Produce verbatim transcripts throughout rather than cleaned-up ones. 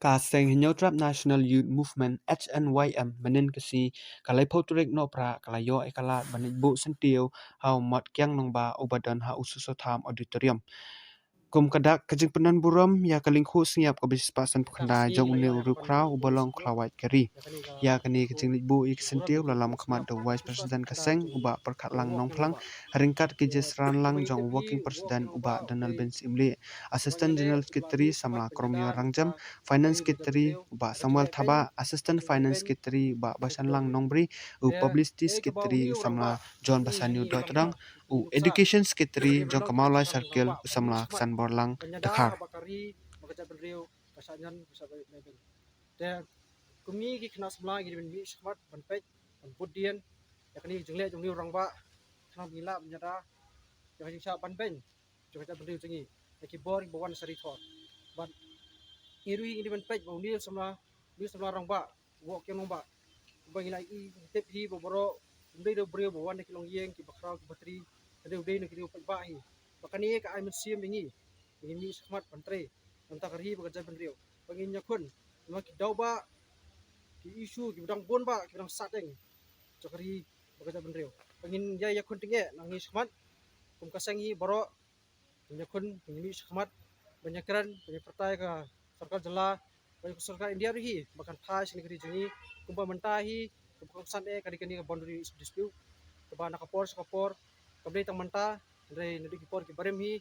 Ka seng Hynñiewtrep National Youth Movement, H N Y M, mynnin ka sngi ka laiphew tarik Nohprah ka la ïoh ïa ka lad ban leit buh syntiew ha u Mot Kiang Nangbah uba don ha u Soso Tham Auditorium. Kum ka dak ka jingpyndonkam burom ïa ka lyngkhuh sngi ïap kaba shispah sanphew khyndai jong une u riewkhraw uba long u khlawait ka ri. Ïa kane ka jingleit buh ïa ka syntiew la lam khmat da u Vice President ka seng u Bah Pyrkhatlang Nongphlang, ryngkat ki jingïasyrang lang jong u Working President u Bah Donald Ben Syiemlieh, Assistant General Secretary samla Kromio Rangjem, Finance Secretary u Bah Samuel Thabah, Assistant Finance Secretary u Bah Bashanlang Nongbri, u Publicity Secretary u samla John Basaniu Dohtdong, u Education Secretary jong ka Mawlai Circle u samla Sanborlang Dkhar. Te kum ngi ki khynnah samla ngi dei ban mih shakhmat ban peit, ban bud dien ïa kane ka jingleh jong une u rangbah, khnang ba ngin lah ban ïada ïa ka jingshah ban beiñ jong ka jaitbynriew jong ngi, ïa ki bor kiba wan sha ri thor. Bad ngi ruh ngi dei ban peit ba une u samla, une u samla rangbah u Mot Kiang Nangbah, ba ngi la ïohi tip hi ba baroh um dei da u briew ba wan na ki longïing kiba khraw kiba tri, hynrei u dei na ki riew paidbah hi. Ba kane ka ai mynsiem ïa ngi ba ngin mih shakhmat ban trei na ka bynta ka ri bad ka jaitbynriew, ba ngin ïakhun namar ki daw bah, ki issue kiba dang bun bah kiba dang sahteng jong ka ri bad ka jaitbynriew. Ba ngin ïa ïakhun tyngeh na ngi shakhmat kum ka seng hi baroh, ngin ïakhun, ngin mih shakhmat ban ïakren, ban ïapyrta ïa ka sorkar jylla bad ïa ka sorkar India ruh hi ba kan phai sha kane ka ri jong ngi. Kumba mynta hi kaba kongsan eh ka dei kane ka boundary dispute kaba na ka por sha ka por kam dei tang mynta, hynrei naduh ki por kiba rim hi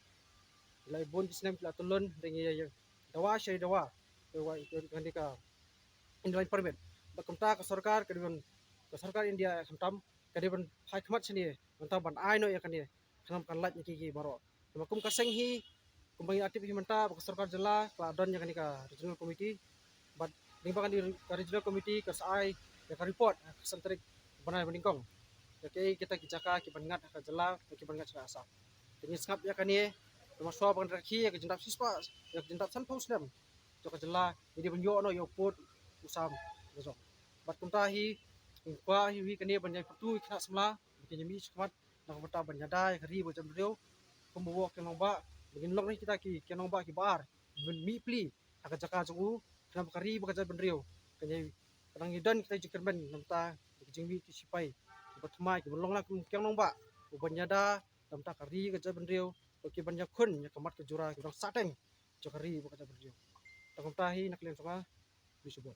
la bun ki snem ki la tyllun, hynrei ngi ïa dawa sha ïa dawa ïa kane ka Inner Line Permit. Bad kumta ka sorkar ka dei ban, ka sorkar India khamtam ka dei ban phai khmat shane mynta ban ai noh ïa kane, khnang ba kan lait na ki, ki baroh. Namar kum ka seng hi, kumba ngi la tip hi mynta ba ka sorkar jylla ka la don ïa kane ka Regional Committee. Bad lyngba kane ka Regional Committee ka sa ai ïa ka report ha ka san tarik bnai ba nyngkong ïa kaei kita ki jaka kiban ngat ha ka jylla, kiban ngat sha ka Assam. Te ngi sngap ïa kane, namar shuwa ba kan rakhe ïa ka jingdap shispah, ïa ka jingdap sanphew snem jong ka jylla, ngi dei ban ïoh noh ïa u pud u sam la jong. Bad kumta hi ngi kwah hi, hi kane ban ïa pyrtu ïa ki khynnah samla ba kin ïa mih shakhmat na ka bynta ban ïada ïa ka ri bad ka jaitbynriew. Kum u Mot Kiang Nangbah, ba ngin long na kita ki, ki nongbah kiba ar ban mih pli ha ka jaka jong u, khnang ba ka ri bad ka jaitbynriew kan ïa, kan nang ïa don kita ki jingkyrmen na ka bynta ki jingmih ki shipai kiba thymmai kiban long lang kum u Kiang Nangbah uban ïada na ka bynta ka ri ka jaitbynriew, bad kiban ïakhun ïa ka mat ka jura kiba dang sahteng jong ka ri bad ka jaitbynriew. Tang kumta hi na ka liang jong nga, khublei shibun.